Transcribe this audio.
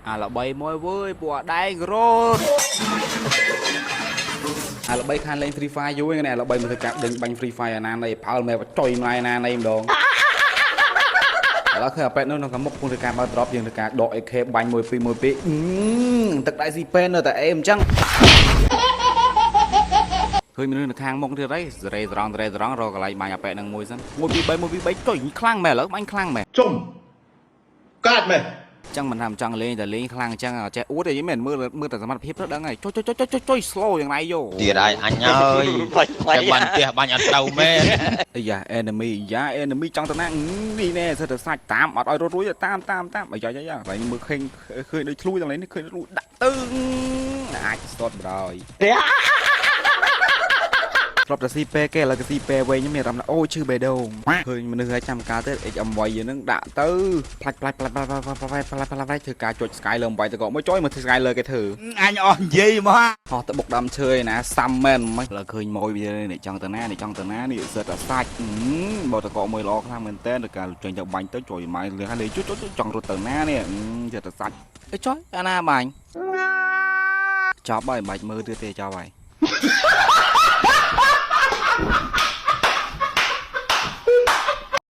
អាល្បីមួយវើយពួកអាដែងរត់អាល្បីខានលេង Free Fire យូរហ្នឹងអាល្បីមកធ្វើការដេញបាញ់ Free Fire អាណានៃផើមែបចុយម្លាយណានៃម្ដងឥឡូវឃើញអាប៉ែតនោះនៅខាងមុខពុំធ្វើការបើក drop យើងធ្វើការដក AK បាញ់1 2 1 2ទឹកដៃស៊ីពេននៅតែអេមអញ្ចឹងឃើញមនុស្សនៅខាងមុខទៀតហើយសេរីត្រង់សេរីត្រង់រកកន្លែងបាញ់អាប៉ែតនឹងមួយសិន1 2 3 1 2 3ចុយខ្លាំងមែនឥឡូវបាញ់ខ្លាំងមែន ជុំកាត់មែន ចឹងមិនថាមិនចង់លេងតែលេងខ្លាំងចឹងចេះអួតអីមែនមើលមើលតែសមត្ថភាពទៅដឹងហើយចុយចុយចុយចុយចុយ slow យ៉ាងណៃយោ ទៀតហើយអញហើយតែបាញ់ផ្ទះបាញ់អត់ត្រូវមែន អាយ៉ា enemy យ៉ា enemy ចង់ទៅណានេះណែសិតតែសាច់តាមអត់ឲ្យរត់រួចតាមតាមតាមអាយ៉ាយ៉ាយ៉ាកន្លែងមើលឃើញឃើញដូចឆ្លួយកន្លែងនេះឃើញរួចដាក់ទៅអាចស្ទាត់បណ្ដោយធ្លាប់តែស៊ីពេគេឥឡូវគេស៊ីពេវិញមានអារម្មណ៍ថាអូឈឺបេះដូងឃើញមនុស្សឲ្យចាំការទៅ HMY យើងនឹងដាក់ទៅផ្លាច់ផ្លាច់ផ្លាច់ផ្លាច់ផ្លាច់ផ្លាច់ផ្លាច់ផ្លាច់ផ្លាច់ធ្វើការចុច sky លើ8ទៅក៏មួយចុយមើល sky លើគេធ្វើ អញអស់និយាយមក ហោះទៅបុកដើមឈើឯណាសាំមែនមិនឥឡូវឃើញម៉ួយវានេះចង់ទៅណានេះចង់ទៅណានេះសិតតែសាច់បើតកកមួយល្អខ្លាំងមែនតើទៅការចេញទៅបាញ់ទៅជួយម៉ែលឿនហើយលេជួយចង់រត់ទៅណានេះសិតតែសាច់អីចុយអាណាបាញ់ចប់ហើយមិនបាច់មើលទៀតទេចប់ហើយ។